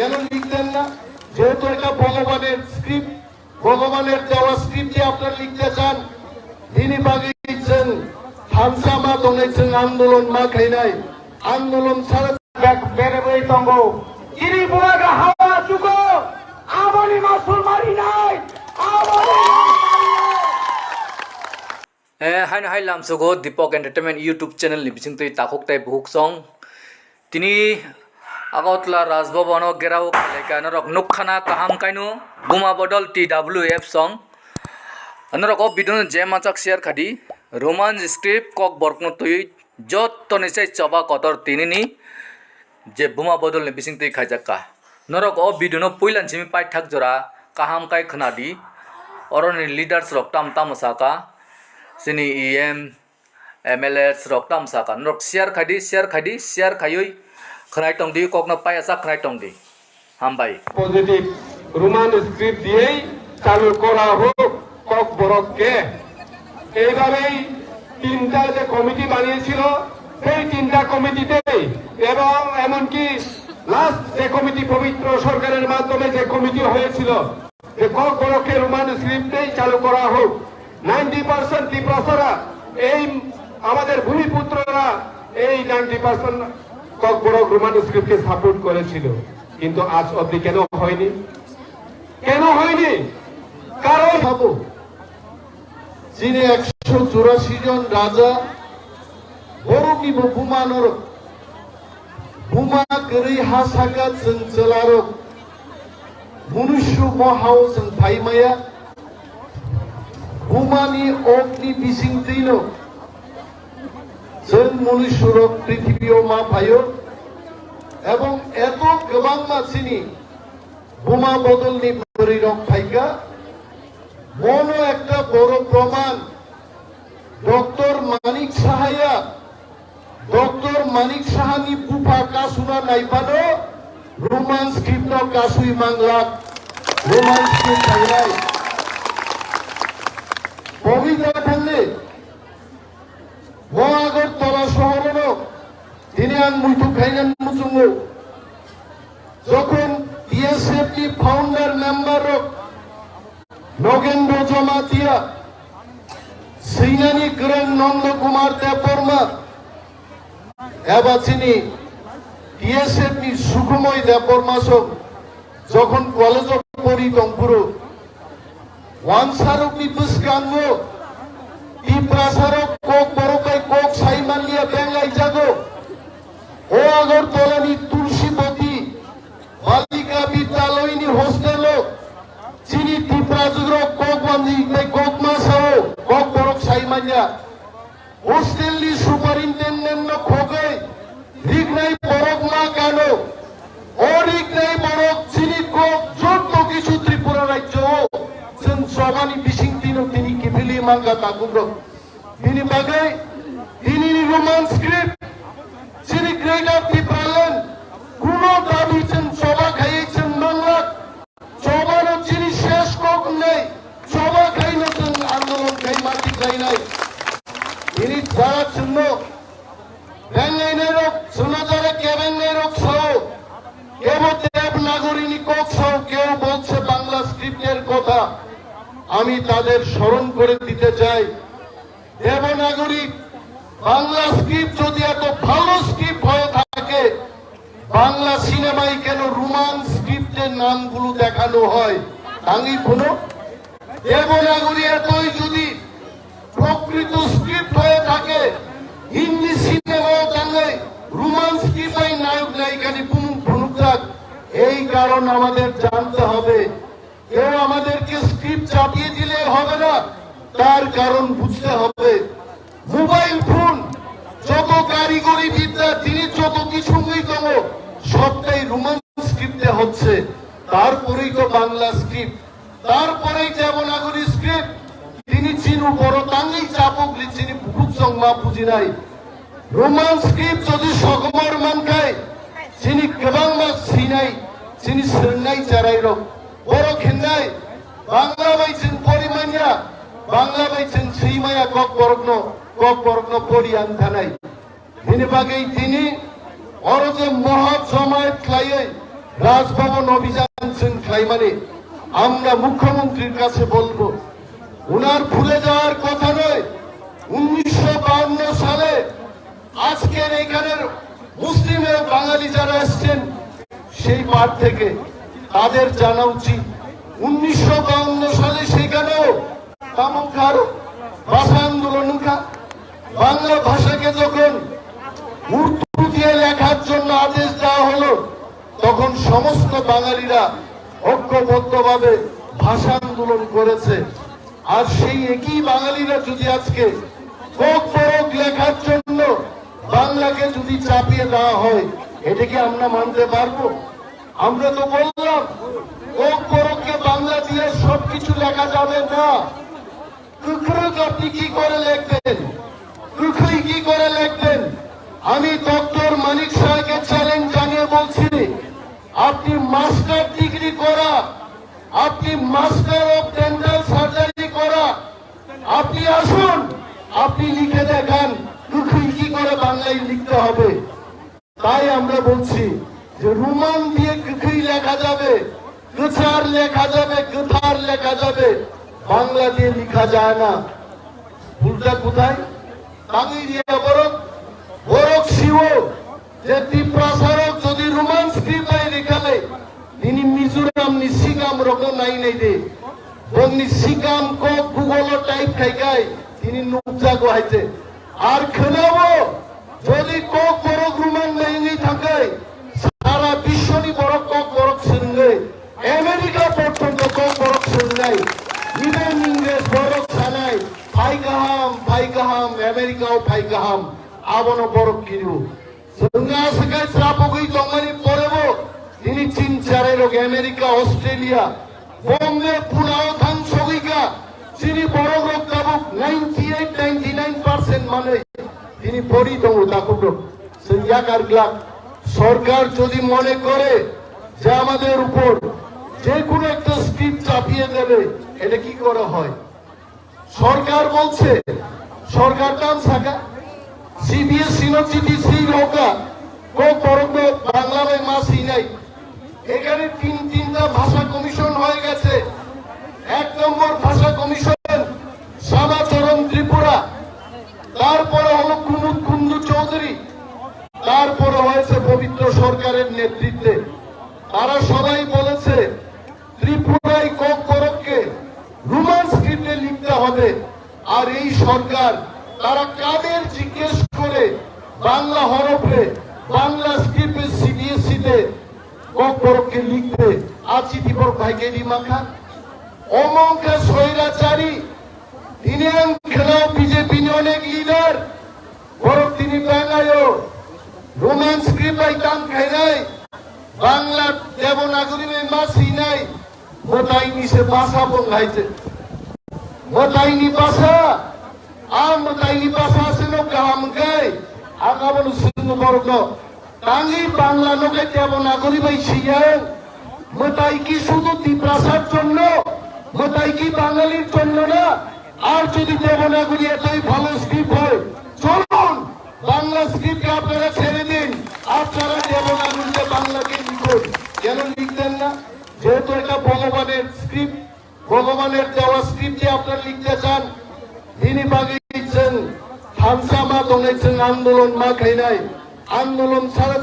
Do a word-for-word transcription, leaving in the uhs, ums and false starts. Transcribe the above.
কেন লিখতেন না? যেহেতু এটা ভগবানের স্ক্রিপ্ট, ভগবানের দেওয়া স্ক্রিপ্টে আপনারা লিখতে চান, তিনি বাকি চং থামসা মা দোনে চং আন্দোলন মা খাইনাই, আন্দোলন ছাড়া Bek bere bui tongo. Chini bubagra hawa chuko. Aboni masul mari nai. Aboni masul mari nai. Eh, haino hai lamsogo Deepak Entertainment YouTube channel ni bisingtwi takhuk tai buhuk song. Tini Agartala Rajbhavan o gerao khlaika norok nukkhana kaham kaino Buma Bodol T W F song. Norok o video no je machak share khadi. Roman script kok borok no twi Jottoni sai choba kotor tinini je Buma Bodolni bisingtwi khaijakka. Norok o video no puilan simi paithak jora kaham kai khwnadi. Oroni leaders rok tam tamo saka. Chini E M, M L As rok tam saka. Norok share khaidi, share khaidi, share khaiwi khwnai tongdi, kokno paiya sak khwnai tongdi. Hambai. Positive Roman script দিয়েই চালু করা হোক ককবরককে। এইভাবেই তিনটা যে কমিটি বানিয়েছিল, সেই তিনটা কমিটিতেই এবং এমনকি লাস্ট যে কমিটি পবিত্র সরকারের মাধ্যমে যে কমিটি হয়েছিল, যে ককবরককে রোমান স্ক্রিপ্টেই চালু করা হোক। নাইনটি পার্সেন্ট তিপ্রাসারা, এই আমাদের ভূমিপুত্ররা এই নাইনটি পার্সেন্ট ককবরক রোমান স্ক্রিপ্টকে সাপোর্ট করেছিল, কিন্তু আজ অবধি কেন হয়নি? কেন হয়নি? কারণ ভাবো, যিনি একশো চুরাশি জন রাজা, বড় কি বুমানোর Buma kwrwi ha saka chwng chwlarok, munusyo mohao chwng phaimaya, Bumani okni bisingtwino chwng munusyorok prithibio ma phaio, ebong eto kwbangma chini Buma Bodolni bwrwirok phaikha, bono ekta boro proman, Doctor Manik Sahaya, Doctor Manik Sahani bupha kasuna naipano Roman script no kasui manglak, Roman script thangnai. Pabitra thangni, bo Agartala sohorono tini ang muitu khaina muchungo. Jokhon T S F ni founder member rok Nogendro Jamatia, Sinani Kwrwng Nondo Kumar Debbarma, eba chini T S F ni Sukhumoi Debbarma sok jokhon college o pori tongphuru, wansarokni bwskango Tiprasarok kok borok bai kok sai manliya benglai jago. O Agartala ni Tulsibati, Balika Bidyaloyni hostelo chini Tiprajwkrok kok manwi tei kok ma sao, kok borok sai manya. Hostelni superintendentno khogwi riknai borok ma kano. O riknai borok chini kok jotto kichu Tripura rajyo o chwng chobani bisingtwino tini kiphilwi mankha takhuk rok. Bini bagwi tinini Roman script chini Greater Tipraland kuno dabi chwng choba khaiwi chwng manglak. Chobano chini ses kok wngnai, choba khaino chwng andolon khai mati khlainai. Bini jara chwngno benglainairok, chwngno jara kebengnairok sao, kebo Devanagari ni kok sao, কেউ বলছে বাংলা স্ক্রিপ্টের কথা। আমি তাদের স্মরণ করে দিতে চাই, দেবনাগরী বাংলা স্ক্রিপ্ট যদি এত ভালো স্ক্রিপ্ট হয়ে থাকে, বাংলা সিনেমায় কেন রোমান স্ক্রিপ্টের নামগুলো দেখানো হয়? তাঙ্গি কোনো দেবনাগরী এতই যদি প্রকৃত স্ক্রিপ্ট হয়ে থাকে, হিন্দি সিনেমাও তাঙ্গে রোমান স্ক্রিপ্ট হয় নায়ক নায়িকা নি বুনুক বুনুক থাক। এই কারণ আমাদের জানতে হবে। কেউ আমাদেরকে স্ক্রিপ্ট চাপিয়ে দিলে হবে না, তার কারণ বুঝতে হবে। মোবাইল ফোন, যত কারিগরি বিদ্যা, জিনিস যত কিছু নেই কেন, সবটাই রোমান স্ক্রিপ্টে হচ্ছে। তারপরেই তো বাংলা স্ক্রিপ্ট, তারপরেই Devanagari script. Tini chini uporo tangwi chapuk ri chini bukhuk chongma bujinai. Roman script jodi sokomor mankhai, chini kwbangma sinai, chini swngnai charairok. Borok hinnai, Bangla bai chwng pori manya, Bangla bai chwng swi maya kok borokno, kok borokno pori ang thanai. Bini bagwi tini oro je moha jomayat khlaiwi Raj Bhavan অভিযান শৃঙ্খলায় মানে আমরা মুখ্যমন্ত্রীর কাছে বলবো, ওনার ভুলে যাওয়ার কথা নয়। উনিশশো বাহান্ন সালে আজকের এখানের মুসলিম এবং বাঙালি যারা এসছেন সেই পার থেকে, তাদের জানা উচিত উনিশশো বাহান্ন সালে সেখানেও তামুকহার ভাষা আন্দোলন, বাংলা ভাষাকে যখন উর্দু দিয়ে লেখার জন্য আদেশ দেওয়া হলো, তখন সমস্ত বাঙালিরা ঐক্যবদ্ধভাবে ভাষা আন্দোলন করেছে। আর সেই একই বাঙালিরা যদি আজকে ককবরক লেখার জন্য বাংলাকে যদি চাপিয়ে দেওয়া হয়, এটা কি আমরা মানতে পারবো? আমরা তো বললাম, ককবরককে বাংলা দিয়ে সবকিছু লেখা যাবে না। কুখরুক আপনি কি করে লিখবেন? কুখুই কি করে লিখবেন? আমি ডক্টর মানিক সাহাকে চ্যালেঞ্জ জানিয়ে বলছি, আপনি মাস্টার ডিগ্রি করা, আপনি মাস্টার অফ ডেন্টাল সার্জারি করা, আপনি আসুন, আপনি লিখে দেখান কুখুই কি করে বাংলায় লিখতে হবে। তাই আমরা বলছি যে রোমান দিয়ে কুখুই লেখা যাবে, কুচার লেখা যাবে, কুথার লেখা যাবে, বাংলা দিয়ে লেখা যায় না। ভুলটা কোথায়? Tangwi ria borok, borok siwo je Tiprasarok jodi Roman script bai rikha le, tini Mizoram ni sikam rokno nai nai de. Bongni sikam kok Google o type khai khai tini nukjago hai je. Ar khwnabo jodi kok borok Roman bai wngwi thangkhai, sara biswoni borok kok borok swrwngwi America porjonto kok borok swrwngnai, even English borok sanai, phai kaham, phai kaham, America o phai kaham, abono borok kiru. Chwngno aswk khe chwrapogwi tongmani porebo tini Chin charairok America, Australia, Bombay, Pune o thang sogwi kha. Chini borok rok tabuk ninety eight, ninety nine percent manwi tini pori tongo takhuk rok. Chwng yakar glak, সরকার যদি মনে করে যে আমাদের উপর যে কোনো একটা স্ক্রিপ্ট চাপিয়ে দেবে, এটা কি করা হয়? সরকার বলছে, সরকার দাম থাকা, সিবিএসই না সিবিএসই হোকা, কো বরং বাংলা ভাই মাস নাই। এখানে তিন তিনটা ভাষা কমিশন হয়ে গেছে। এক নম্বর ভাষা কমিশন শ্যামাচরণ ত্রিপুরা, তারপরে হলো কুমুদ কুন্ডু চৌধুরী, তারপরে হয়েছে পবিত্র সরকারের নেতৃত্বে। তারা সবাই বলেছে ত্রিপুরায় ককবরককে রোমান স্ক্রিপ্টে লিখতে হবে। আর এই সরকার, তারা কাদের জিজ্ঞেস করে বাংলা হরফে, বাংলা স্ক্রিপ্টে সিবিএসইতে ককবরককে লিখবে? আছি দিবর ভাইকে দিমাখা অমংকে স্বৈরাচারী, তিনি আং খেলাও বিজেপি নি অনেক লিডার, বরং তিনি বাংলায়ও Roman script bai tang khainai, Bangla Devanagari bai ma sinai, mwtaini se basa bung hai se. Mwtaini basa, a mwtaini basa se no kaham kai, ang abono sunu borok no. Tangwi Bangla no khe Devanagari bai siyang. Mwtai ki শুধু তিপ্রাসার জন্য, mwtai ki বাঙালির জন্য না? আর যদি দেবনাগরী এতই ভালো স্ক্রিপ্ট হয়, চলুন বাংলা স্ক্রিপ্টকে আপনারা ছেড়ে দিন, আপনারা দেবনাগরীতে বাংলাকে লিখুন। কেন লিখবেন না? যেহেতু এটা ভগবানের স্ক্রিপ্ট, ভগবানের দেওয়া স্ক্রিপ্টে আপনারা লিখতে চান, bini bagwi chwng thansa ma tongnai, chwng আন্দোলন ma khainai, আন্দোলন ছাড়া